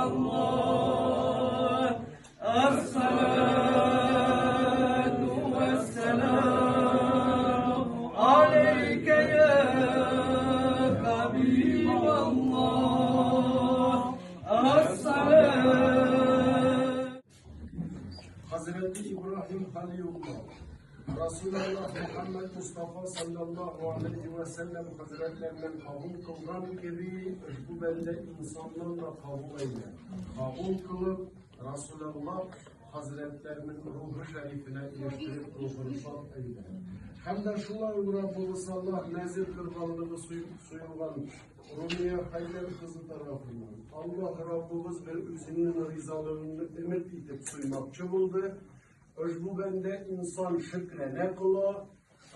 الله الصلاة والسلام عليك يا حبيب الله الصلاة. Hazreti İbrahim Halilullah, Resulullah Muhammed Mustafa sallallahu aleyhi ve sellem hazretlerinden kabul kılgan gibi bu bende insandan da kabul eyle. Kabul kılıp Resulullah hazretlerinin ruhu şerifine eriştirip ruhunu şad eyle. Hem de şulay Rabbimiz Allah nezir kılganlığı suyulgan Rumiye Haydar kızı tarafından Allah Rabbimiz bir üzünün rizalığını ümit edip suymakçı buldu. Bu bende insan şükrene kıla,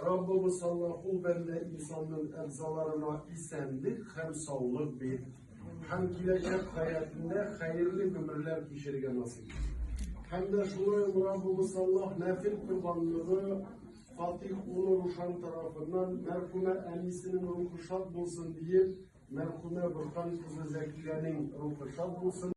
Rabbimiz Allah ul bende insanın eczalarına isenlik hem sağlık bir, hem gelecek hayatında hayırlı ömürler geçirge nasip. Hem de şulay Rabbimiz Allah nefil kurbanlığı Fatih Ulu Ruşan tarafından merhume Enisinin ruhu şad bulsun diye merhume Burhan kızı Zekiye'nin ruhu şad bulsun.